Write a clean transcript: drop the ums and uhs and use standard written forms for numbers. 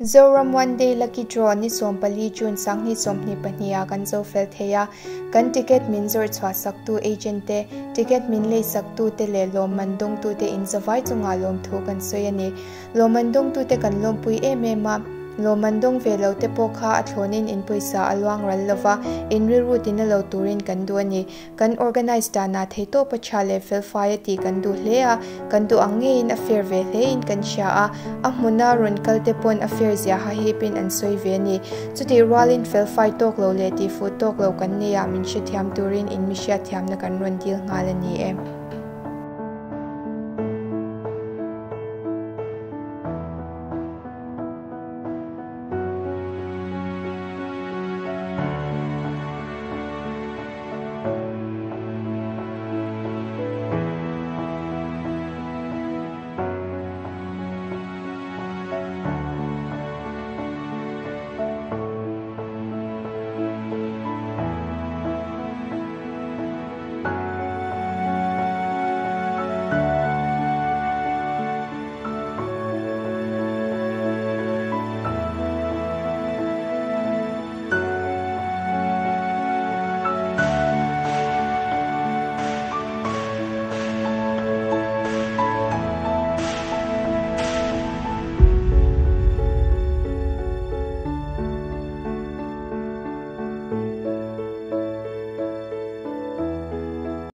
Zoram One Day Lucky Draw ni 14 June 2022 ah kan zo fel thei a, kan ticket min zawrh chhuah saktu agent te, ticket min lei saktu te leh lawmman dawngtu te in zavai chungah lawmthu kan sawi a ni. Lawmman dawngtu te kan lawmpui em em a, lawmman dawng ve lo te pawh kha a thlawnin in pawisa a luang ral lova, in rilru tina lo turin kan duh a ni. Kan organise danah theihtawpa tha leh felfai a tih kan duh hle a, kan duh ang ngeiin a fair ve hlein kan hria a, a hmuna rawn kal te pawn a fair zia hahipin an sawi ve a ni. Chutih rualin felfai tawk lo leh tihfuh tawk lo kan nei a, min hrethiam turin in mi hriatthiamna kan rawn dil nghal a ni e.